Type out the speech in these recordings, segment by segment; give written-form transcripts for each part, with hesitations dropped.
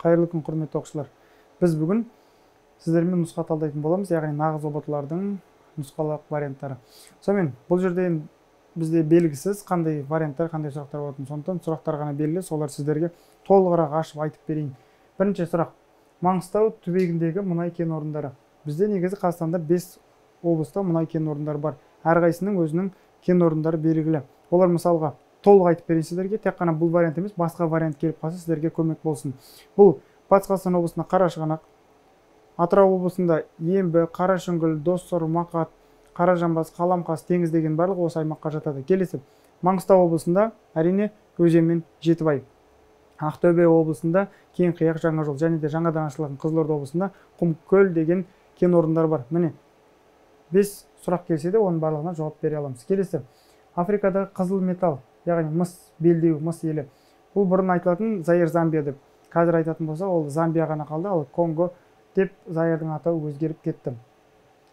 Қайырлы күн, құрметті оқушылар. Біз бүгін сіздермен нұсқа талдайтын боламыз, яғни нағыз ҰБТ-лардың нұсқалық варианттары. Сонымен, бұл жерде бізде белгісіз қандай варианттар, қандай сұрақтар болатынын, сондықтан сұрақтар ғана белгілі, солар сіздерге толығырақ ашып айтып берейін. Бірінші сұрақ. Маңғыстау түбегіндегі мұнай кен орындары. Бізде негізі Қазақстанда 5 облыста мұнай кен орындары бар. Әрқайсысының өзінің кен орындары белгілі. Олар мысалға толық айтып берейін сіздерге, тек қана бұл вариант емес, басқа вариант келіп қалса сіздерге көмек болсын. Бұл Батыс Қазақстан облысында Қарашығанақ, Атырау облысында Ембі, Қарашүңгіл, Доссор, Мақат, Қаражанбас, Қаламқас, Теңіз деген барлығы осы аймаққа жатады. Келесі Маңғыстау облысында әрине Өзен мен Жетібай. Ақтөбе облысында Кеңқияқ, Жаңажол және де жаңадан ашылған Қызылорда облысында Құмкөл деген кен орындары бар. Міне 5 сұрақ келсе де оның барлығына жауап бере аламыз. Келесі Африкадағы қызыл металл, яғни мыс белдеуі, мыс елі. Бұл бұрын айтылатын Заир, Замбия деп. Қазір айтатын болса, ол Замбия ғана қалды, ал Конго деп Заирдың атауы өзгеріп кетті.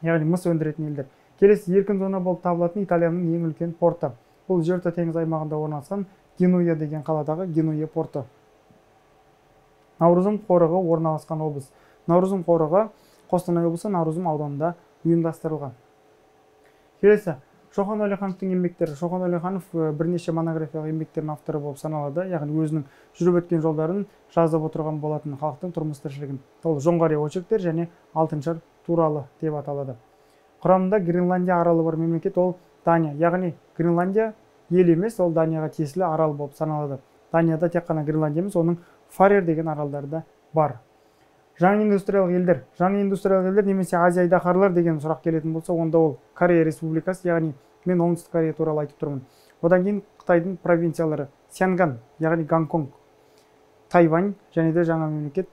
Яғни мыс өндіретін елдер. Келесі еркін зона болып табылатын Италияның ең үлкен порты. Бұл Жерорта теңіз аймағында орналасқан Генуя деген қаладағы Генуя порты. Наурызым қорығы орналасқан облыс. Наурызым қорығы Қостанай облысы Наурызым ауданында ұйымдастырылған. Келесі Шоқан Уәлихановтың еңбектері. Шоқан Уәлиханов бірнеше монографиялық еңбектердің авторы болып саналады. Яғни өзінің жүріп өткен жолдарын жазып отырған болатын, халықтың тұрмыс тіршілігін. Ол Жоңғария очерктер және Алтыншар туралы деп аталады. Құрамында Гренландия аралы бар мемлекет ол Дания. Яғни Гренландия ел емес, ол Данияға тиесілі арал болып саналады. Данияда тек қана Гренландия емес, оның Фарер деген аралдары да бар. Жаңа индустриялық елдер. Жаңа индустриялық елдер немесе Азия айдаһарлар деген сұрақ келетін болса, онда ол Корея Республикасы, яғни мен Оңтүстік Корея туралы айтып тұрмын. Одан кейін Қытайдың провинциялары Сянган, яғни Гонконг, Тайвань және де жаңа мемлекет,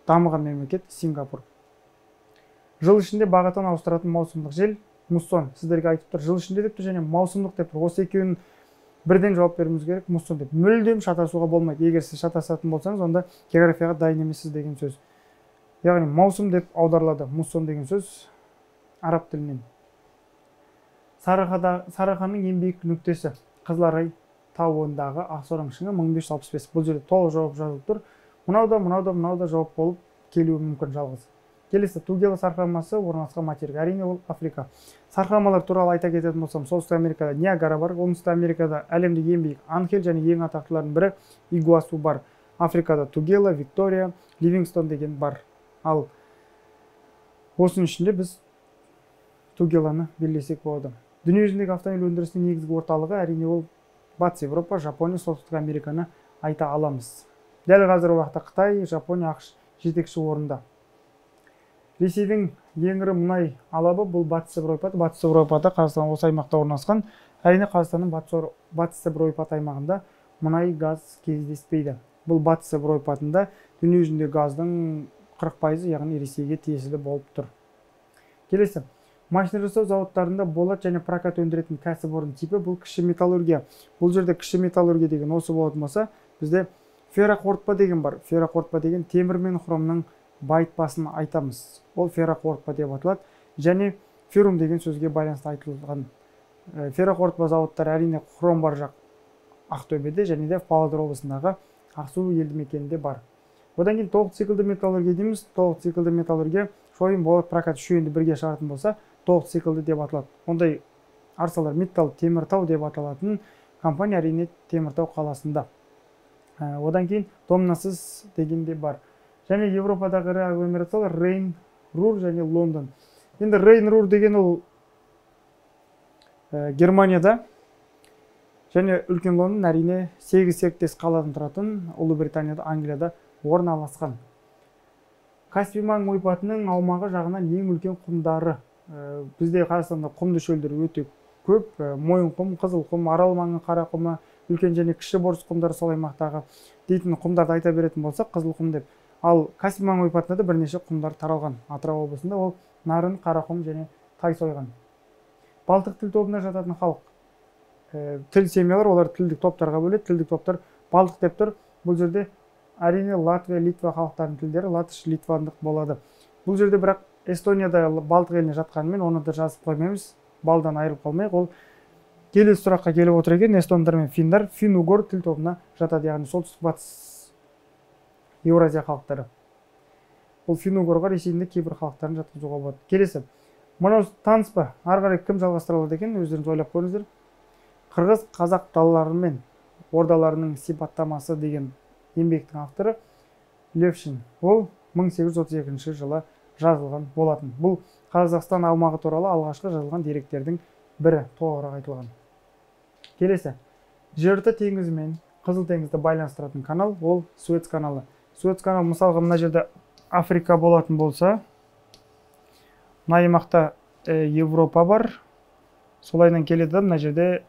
дамыған мемлекет Сингапур. Жыл ішінде бағытын ауыстыратын маусымдық жел муссон. Сіздерге айтып тұр, жыл ішінде деп тұр және маусымдық деп тұр. Осы екеуін бірден жауап беруіміз керек, муссон деп. Мүлдем шатасуға болмайды. Егер сіз шатасатын болсаңыз, онда географияға дайын емессіз деген сөз. Яғни маусым деп аударылады муссон деген сөз араб тілінен. Сарыарқаның ең биік нүктесі Қызыларай тауындағы Ақсораң шыңы 1565. Бұл жерде толық жауап жазылып тұр. Мынау да, мынау да, мынау да жауап болып келуі мүмкін жалғыз. Келесі Тугела сарқырамасы орналасқан материк, әрине ол Африка. Сарқырамалар туралы айта кететін болсам, Солтүстік Америкада Ниагара бар, Оңтүстік Америкада әлемдегі ең биік Анхель және ең атақтылардың бірі Игуасу бар. Африкада Тугела, Виктория, Ливингстон деген бар. Ал осының ішінде біз Тугеланы белгілесек болады. Дүниежүзіндегі автомобиль өндірісінің негізгі орталығы әрине ол Батыс Еуропа, Жапония, Солтүстік Американы айта аламыз. Дәл қазіргі уақытта Қытай, Жапония, ақш жетекші орында. Ресейдің ең ірі мұнай алабы бұл Батыс Сібір ойпаты. Батыс Сібір ойпаты Қазақстан осы аймақта орналасқан. Әрине Қазақстанның Батыс Сібір ойпаты аймағында мұнай газ кездеспейді. Бұл Батыс Сібір ойпатында дүниежүзіндегі газдың 40%, яғни Ресейге тиесілі болып тұр. Келесі машина жасау зауыттарында болат және прокат өндіретін кәсіпорын типі бұл кіші металлургия. Бұл жерде кіші металлургия деген осы болатын болса, бізде ферроқорытпа деген бар. Ферроқорытпа деген темір мен хромның байытпасын айтамыз. Ол ферроқорытпа деп аталады. Және феррум деген сөзге байланысты айтылған. Ферроқорытпа зауыттары әрине хром бар жақ Ақтөбеде және де Павлодар облысындағы Ақсу елді мекенінде бар. Одан кейін толық циклді металлургия дейміз. Толық циклді металлургия шойын, болат, прокат үшеуін бірге шығаратын болса, толық циклді деп аталады. Ондай Арсалар Металл Теміртау деп аталатын компания әрине Теміртау қаласында. Одан кейін Домнасыз деген де бар. Және Европадағы ірі агломерациялар Рейн, Рур және Лондон. Енді Рейн, Рур деген ол Германияда және үлкен Лондон әрине 8 серіктес қаладан тұратын Ұлыбританияда, Англияда орналасқан. Каспий маңы ойпатының аумағы жағынан ең үлкен құмдары. Бізде Қазақстанда құмды шөлдер өте көп. Мойынқұм, Қызылқұм, Арал маңы Қарақұмы, үлкен және кіші Борыс құмдары сол аймақтағы дейтін құмдарды айта беретін болсақ, Қызылқұм деп. Ал Каспий маңы ойпатында да бірнеше құмдар таралған. Атырау облысында ол Нарын, Қарақұм және Тайсойған. Балтық тіл тобына жататын халық. Тіл семьялар, олар тілдік топтарға бөледі. Тілдік топтар Балтық деп тұр. Бұл жерде әрине Латвия, Литва халықтарының тілдері латыш, литвандық болады. Бұл жерде бірақ Эстонияда Балтық еліне жатқанымен оны да жазып қоймаймыз, балдан айырылып қалмайық. Ол келесі сұраққа келіп отыр екен, эстондар мен финдар фин-угор тіл тобына жатады, яғни солтүстік батыс Еуразия халықтары. Бұл финно-угорға Ресейдің де кейбір халықтарын жатқызуға болады. Келесі. Мынау таныс па? Ары қарай кім жалғастыра алады екен? Өздеріңіз ойлап көріңіздер. Қырғыз қазақ далалары мен ордаларының сипаттамасы деген еңбектің авторы Левшин. Ол 1832 жылы жазылған болатын. Бұл Қазақстан аумағы туралы алғашқы жазылған деректердің бірі, толығырақ айтылған. Келесі. Жерорта теңізі мен Қызыл теңізді байланыстыратын канал ол Суэц каналы. Суэц каналы, мысалға, мына жерде Африка болатын болса, мына аймақта Европа бар. Солайынан келеді, мына жерде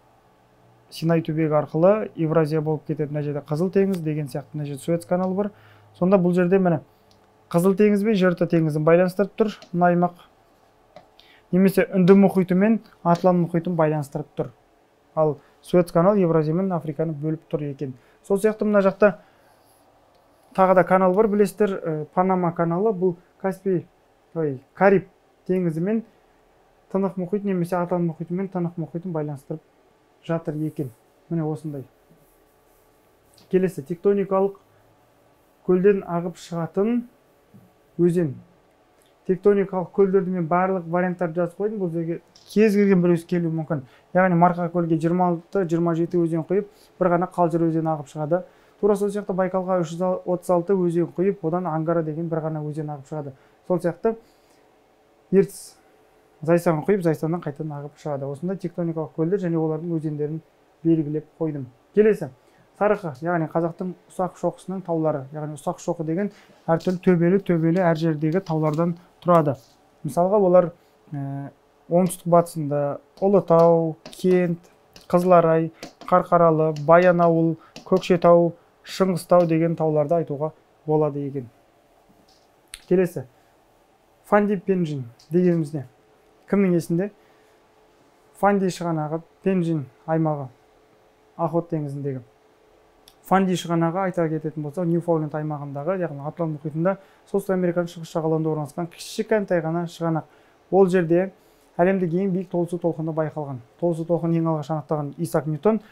Синай түбегі арқылы Евразия болып кетеді, мына жерде Қызыл теңіз деген сияқты, мына жерде Суэц каналы бар. Сонда бұл жерде міне Қызыл теңіз бен Жерорта теңізін байланыстырып тұр мына аймақ. Немесе Үнді мұхиты мен Атлант мұхитын байланыстырып тұр. Ал Суэц каналы Евразия мен Африканы бөліп тұр екен. Сол сияқты мына жақта тағы да канал бар, білесіздер, Панама каналы. Бұл Каспий, Кариб теңізі мен Тынық мұхит немесе Атлант мұхиты мен Тынық мұхитын байланыстырып жатыр екен. Міне осындай. Келесі, тектоникалық көлден ағып шығатын өзен. Тектоникалық көлдерді мен барлық варианттарды жазып қойдым. Бұл жерге кез келген біреусі келуі мүмкін. Яғни Марқа көлге 26-27 өзен құйып, бір ғана Қалжыр өзені ағып шығады. Тура сол сияқты Байкалға 336 өзен құйып, одан Ангара деген бір ғана өзен ағып шығады. Сол сияқты Ертіс Зайсанға құйып, Зайсаннан қайтадан ағып шығады. Осындай тектоникалық көлдер және олардың өзендерін белгілеп қойдым. Келесі, Сарыарқа, яғни қазақтың ұсақ шоқысының таулары. Яғни ұсақ шоқы деген әртүрлі төбелі-төбелі әр жердегі таулардан тұрады. Мысалға, олар оңтүстік батысында Ұлытау, Кент, Қызыларай, Қарқаралы, Баянауыл, Көкшетау, Шыңғыстау деген тауларды айтуға болады екен. Келесі, Фанди Пенжин дегеніміз не? Кімнің есінде? Фанди шығанағы, Пенжин аймағы, Охот теңізіндегі. Фанди шығанағы, айта кететін болсақ, Ньюфаундленд аймағындағы, яғни Атлант мұхитында, Солтүстік Американың шығыс жағалауында орналасқан кішкентай ғана шығанақ. Ол жерде әлемдегі ең биік толысу толқыны байқалған. Толысу толқынын ең алғаш анықтаған Исаак Ньютон.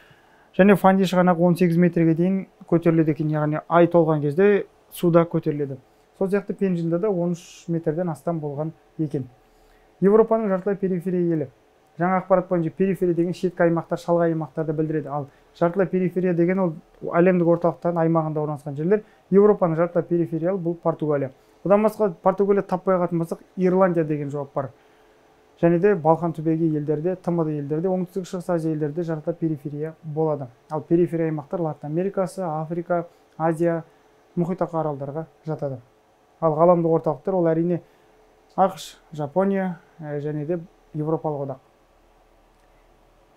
Және Фанди шығанағы 18 метрге дейін көтеріледі екен, яғни ай толған кезде суда көтеріледі. Сол сияқты Пенжинда да 13 метрден астам болған екен. Европаның жартылай периферия елі. Жаңа ақпарат бойынша периферия деген шеткі аймақтар, шалғай аймақтарды білдіреді. Ал жартылай периферия деген ол әлемдік орталықтардың аймағында орналасқан жерлер. Европаның жартылай перифериялы бұл Португалия. Бұдан басқа Португалия таппай қалатын болсақ, Ирландия деген жауап бар. Және де Балқан түбегі елдерде, ТМД елдерде, Оңтүстік Шығыс Азия елдерде жартылай периферия болады. Ал периферия аймақтар Латын Америкасы, Африка, Азия, мұхитарқа аралдарға жатады. Ал ғаламдық орталықтар ол әрине ақш, Жапония және де Еуропалық одақ.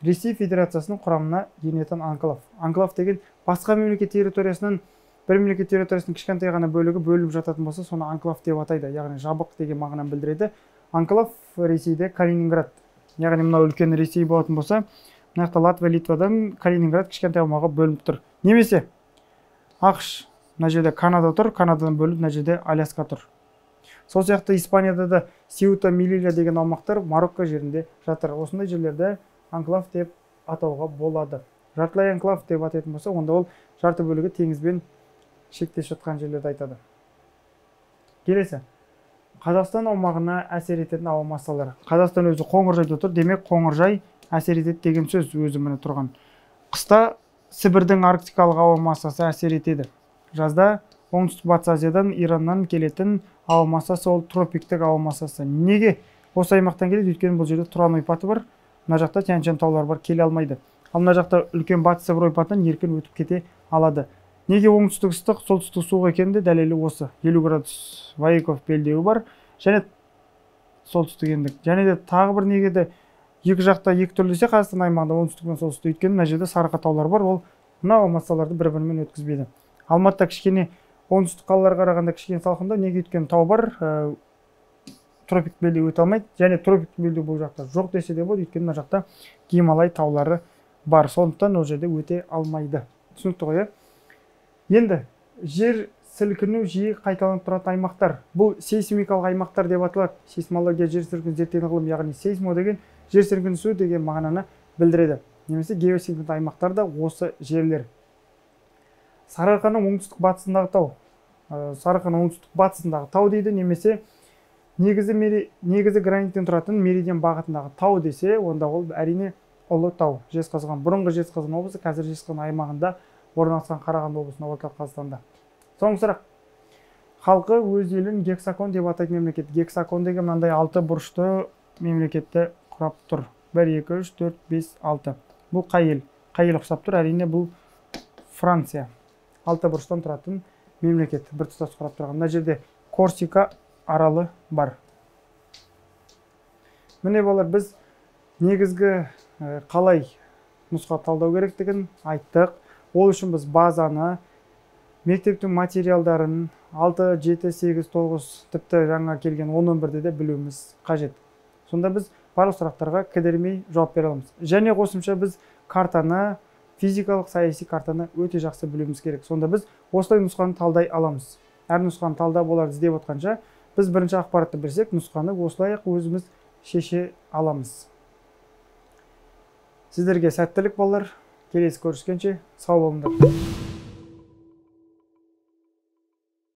Ресей Федерациясының құрамына енетін анклав. Анклав деген басқа мемлекет территориясынан бір мемлекет территориясының кішкентай ғана бөлігі бөлініп жататын болса, соны анклав деп атайды, яғни жабық деген мағынаны білдіреді. Анклав Ресейде Калининград, яғни мынау үлкен Ресей болатын болса, мына жақта Латвия, Литвадан Калининград кішкентай аумағы бөлініп тұр. Немесе ақш, мына жерде Канада тұр, Канададан бөлініп мына жерде Аляска тұр. Сол сияқты Испанияда да Сеута, Мелилья деген аумақтар Марокко жерінде жатыр. Осындай жерлерде анклав деп атауға болады. Жартылай анклав деп атайтын болса, онда ол жарты бөлігі теңізбен шектес жатқан жерлерді айтады. Келесі, Қазақстан аумағына әсер ететін ауа массалары. Қазақстан өзі қоңыржайда тұр, демек қоңыржай әсер етеді деген сөз өзі міне тұрған. Қыста Сібірдің арктикалық ауа массасы әсер етеді. Жазда Оңтүстік Батыс Азиядан, Ираннан келетін ауа массасы ол тропиктік ауа массасы. Неге осы аймақтан келеді? Өйткені бұл жерде Тұран ойпаты бар, мына жақта Тянь-Шань таулары бар, келе алмайды. Ал мына жақта үлкен Батыс Сібір ойпатынан еркін өтіп кете алады. Неге оңтүстік ыстық, солтүстік суық екені де дәлелі осы. 50 градус Ваиков белдеуі бар және солтүстік ендік. Және де тағы бір неге де екі жақта екі түрлі десе, Қазақстан аймағында оңтүстік пен солтүстік, өйткені мына жерде Сарыарқа таулары бар, ол мына ауа массаларды бір-бірімен өткізбейді. Алматыда кішкене оңтүстік қалаларға қарағанда кішкене салқындау, неге өйткені тау бар, тропик белдеу өте алмайды. Және тропик белдеу бұл жақта жоқ десе де болады, өйткені мына жақта Гималай таулары бар, сондықтан ол жерде өте алмайды. Түсінікті ғой, иә? Енді жер сілкіну жиі қайталанып тұратын аймақтар. Бұл сейсмикалық аймақтар деп аталады. Сейсмология жер сілкінісін зерттейтін ғылым, яғни сейсмо деген жер сілкінісу деген мағынаны білдіреді. Немесе геосинклинді аймақтар да осы жерлер. Сарыарқаның оңтүстік батысындағы тау. Сарыарқаның оңтүстік батысындағы тау дейді, немесе негізі граниттен тұратын меридиан бағытындағы тау десе, онда ол әрине Ұлы тау. Жезқазған, бұрынғы Жезқазған облысы, қазір Жезқазған аймағында орналасқан Қарағанды облысында, Орталық Қазақстанда. Соңғы сұрақ. Халқы өз елін гексакон деп атайтын мемлекет. Гексакон деген мынандай 6 бұрышты мемлекетті құрап тұр. 1, 2, 3, 4, 5, 6. Бұл қай ел? Қай ел ұқсап тұр? Әрине бұл Франция. 6 бұрыштан тұратын мемлекет, бір тұтас құрап тұрған. Мына жерде Корсика аралы бар. Міне балалар, біз негізгі қалай нұсқа талдау керектігін айттық. Ол үшін біз базаны, мектептің материалдарын 6, 7, 8, 9, тіпті жаңа келген 10, 11-де де білуіміз қажет. Сонда біз барлық сұрақтарға кідірмей жауап бере аламыз. Және қосымша біз картаны, физикалық саяси картаны өте жақсы білуіміз керек. Сонда біз осылай нұсқаны талдай аламыз. Әр нұсқаны талдап оларды іздеп отқанша, біз бірінші ақпаратты білсек, нұсқаны осылай өзіміз шеше аламыз. Сіздерге сәттілік балалар. Келесі көріскенше сау болыңдар.